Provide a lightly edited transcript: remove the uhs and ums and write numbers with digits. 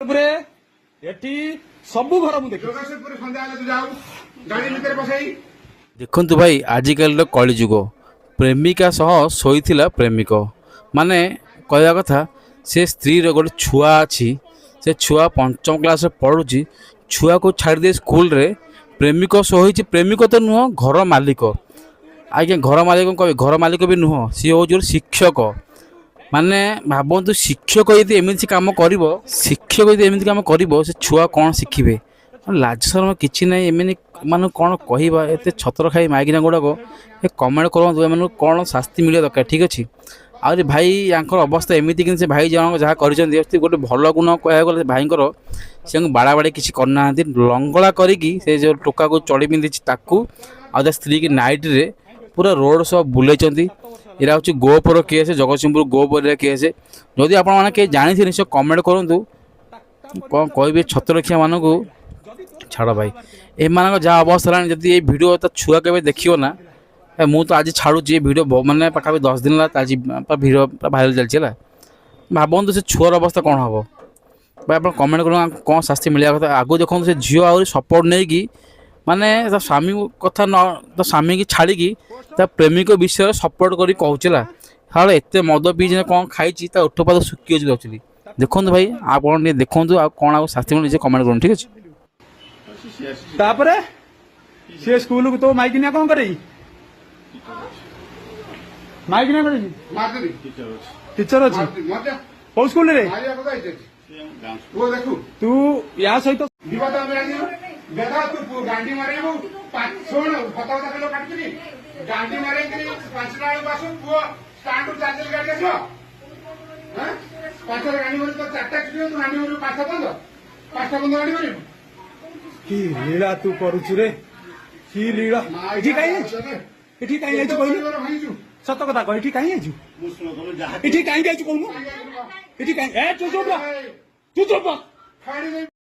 ଉପରେ ଏଠି ସବୁ ଘର ମୁଁ ଦେଖିଛି। ଜଗତସିଂହପୁର ସନ୍ଧ୍ୟା ହେଲେ ତୁ ଯାଉ ଗାଡି ଭିତରେ ବସେଇ। ଦେଖନ୍ତୁ ଭାଇ, ଆଜିକାଲିର କଳିଯୁଗ। ପ୍ରେମିକା ସହ ଶୋଇଥିଲା ପ୍ରେମିକ। ମାନେ କହିବା କଥା, ସେ ସ୍ତ୍ରୀର ଗୋଟେ ଛୁଆ ଅଛି, ସେ ଛୁଆ ପଞ୍ଚମ କ୍ଲାସ୍ରେ ପଢ଼ୁଛି। ଛୁଆକୁ ଛାଡ଼ିଦେଇ ସ୍କୁଲରେ ପ୍ରେମିକ ଶୋଇଛି। ପ୍ରେମିକ ତ ନୁହଁ, ଘର ମାଲିକ ଆଜ୍ଞା। ଘର ମାଲିକ କହିବେ, ଘର ମାଲିକ ବି ନୁହଁ, ସିଏ ହେଉଛି ଗୋଟେ ଶିକ୍ଷକ। ମାନେ ଭାବନ୍ତୁ, ଶିକ୍ଷକ ଯଦି ଏମିତି କାମ କରିବ, ଶିକ୍ଷକ ଯଦି ଏମିତି କାମ କରିବ, ସେ ଛୁଆ କ'ଣ ଶିଖିବେ? ଲାଜ ଶରମ କିଛି ନାହିଁ। ଏମିତି ମାନେ କ'ଣ କହିବା, ଏତେ ଛତର ଖାଇ ମାଇକିନା ଗୁଡ଼ାକ। ଏ କମେଣ୍ଟ କରନ୍ତୁ, ଏମାନଙ୍କୁ କ'ଣ ଶାସ୍ତି ମିଳିବା ଦରକାର, ଠିକ୍ ଅଛି? ଆହୁରି ଭାଇ, ୟାଙ୍କର ଅବସ୍ଥା ଏମିତି, କିନ୍ତୁ ସେ ଭାଇ ଜଣକ ଯାହା କରିଛନ୍ତି, ଅତି ଗୋଟେ ଭଲ ଗୁଣ କହିବାକୁ ଗଲେ ଭାଇଙ୍କର, ସେ ବାଡ଼ାବାଡ଼ି କିଛି କରିନାହାନ୍ତି। ଲଙ୍ଗଳା କରିକି ସେ ଯେଉଁ ଟୋକାକୁ ଚଡ଼ି ପିନ୍ଧିଛି ତାକୁ ଆଉ ତା ସ୍ତ୍ରୀକି ନାଇଟ୍ରେ ପୁରା ରୋଡ଼ ସହ ବୁଲେଇଛନ୍ତି। ଏଇଟା ହେଉଛି ଗୋପର କେସ୍, ଜଗତସିଂହପୁର ଗୋପର କେସ୍। ଯଦି ଆପଣମାନେ କେହି ଜାଣିଥିବେ, ନିଶ୍ଚୟ କମେଣ୍ଟ କରନ୍ତୁ। କ'ଣ କହିବି ଛତ୍ରଖିଆମାନଙ୍କୁ? ଛାଡ଼ ଭାଇ, ଏମାନଙ୍କ ଯାହା ଅବସ୍ଥା ହେଲାଣି, ଯଦି ଏଇ ଭିଡ଼ିଓ ତା ଛୁଆ କେବେ ଦେଖିବ ନା, ଏ ମୁଁ ତ ଆଜି ଛାଡ଼ୁଛି ଏ ଭିଡ଼ିଓ, ମାନେ ପାଖାପାଖି 10 ଦିନ ହେଲା ଆଜି ଭିଡ଼ିଓ ପୁରା ଭାଇରାଲ୍ ଚାଲିଛି ହେଲା। ଭାବନ୍ତୁ, ସେ ଛୁଆର ଅବସ୍ଥା କ'ଣ ହେବ? ଭାଇ, ଆପଣ କମେଣ୍ଟ କରନ୍ତୁ, ଆଙ୍କୁ କ'ଣ ଶାସ୍ତି ମିଳିବା କଥା। ଆଗକୁ ଦେଖନ୍ତୁ, ସେ ଝିଅ ଆହୁରି ସପୋର୍ଟ ନେଇକି, ମାନେ ତା ସ୍ୱାମୀ କଥା ନ, ତା ସ୍ୱାମୀକି ଛାଡ଼ିକି ତା ପ୍ରେମିକ ବିଷୟରେ ସପୋର୍ଟ କରି କହୁଛି ହେଲା। ତାହେଲେ ଏତେ ମଦ ପିଇଛି ନା କ'ଣ ଖାଇଛି, ତା ଓଠ ପାଦ ଶୁଖି ଯାଉଛି ଆକ୍ଚୁଆଲି। ଦେଖନ୍ତୁ ଭାଇ, ଆପଣ ଟିକେ ଦେଖନ୍ତୁ, ଆଉ କ'ଣ ଆଉ ଶାସ୍ତି ମିଳିବ ନିଜେ କମେଣ୍ଟ କରନ୍ତୁ, ଠିକ୍ ଅଛି? ତାପରେ ସିଏ ସ୍କୁଲକୁ ତୋ ମାଇକିନିଆ କଣ କରେ? ମାଇକିନିଆ କରେ? ମାରିଦେବି। ଟିଚର ଅଛି? ମାରିଦେବି ମଜା। କୋଉ ସ୍କୁଲରେ? ମାରିବା କଥା ହେଇଛି ପୁଅ ଦେଖୁ। ତୁ ୟା ସହିତ ଯିବା ତ ଆମେ ରାଜି ଦେଖା। ତୁ ଗାଣ୍ଡି ମାରିବୁ। ଶୁଣ, ସତ କଥା କହିଲ କାଟିକିରି ଗାଣ୍ଡି ମାରିକିରି 5ଟା ବେଳକୁ ଆସୁ। ପୁଅ ଷ୍ଟାଣ୍ଡରୁ ଚାଲି ଚାଲି ଗାଡି ଆସିବ। 5ଟା ଗାଣ୍ଡି ମାରିବୁ ତ 4ଟା ଛୁଟି, ତୁ ଗାଣ୍ଡି ମାରିବୁ 5ଟା ପର୍ଯ୍ୟନ୍ତ, 5ଟା ପର୍ଯ୍ୟନ୍ତ ଗାଣ୍ଡି ମାରିବୁ। କି ଲୀଳା ତୁ କରୁଛୁ ରେ, କି ଲୀଳା! ଏଠି କାହିଁ ଯାଇଛୁ? ଏଠି କାହିଁ ଯାଇଛୁ କହିଲୁ? ଭାଙ୍ଗିଛୁ। ସତ କଥା କହ, ଏଠି କାହିଁ ଯାଇଛୁ? ଏଠି କାହିଁକି ଯାଇଛୁ କହୁନୁ? ଏଠି କାହିଁ? ଏ, ତୁ ଚୁପ ରହ, ତୁ ଚୁପ ରହ। ଫାଡ଼ି ଦେବି।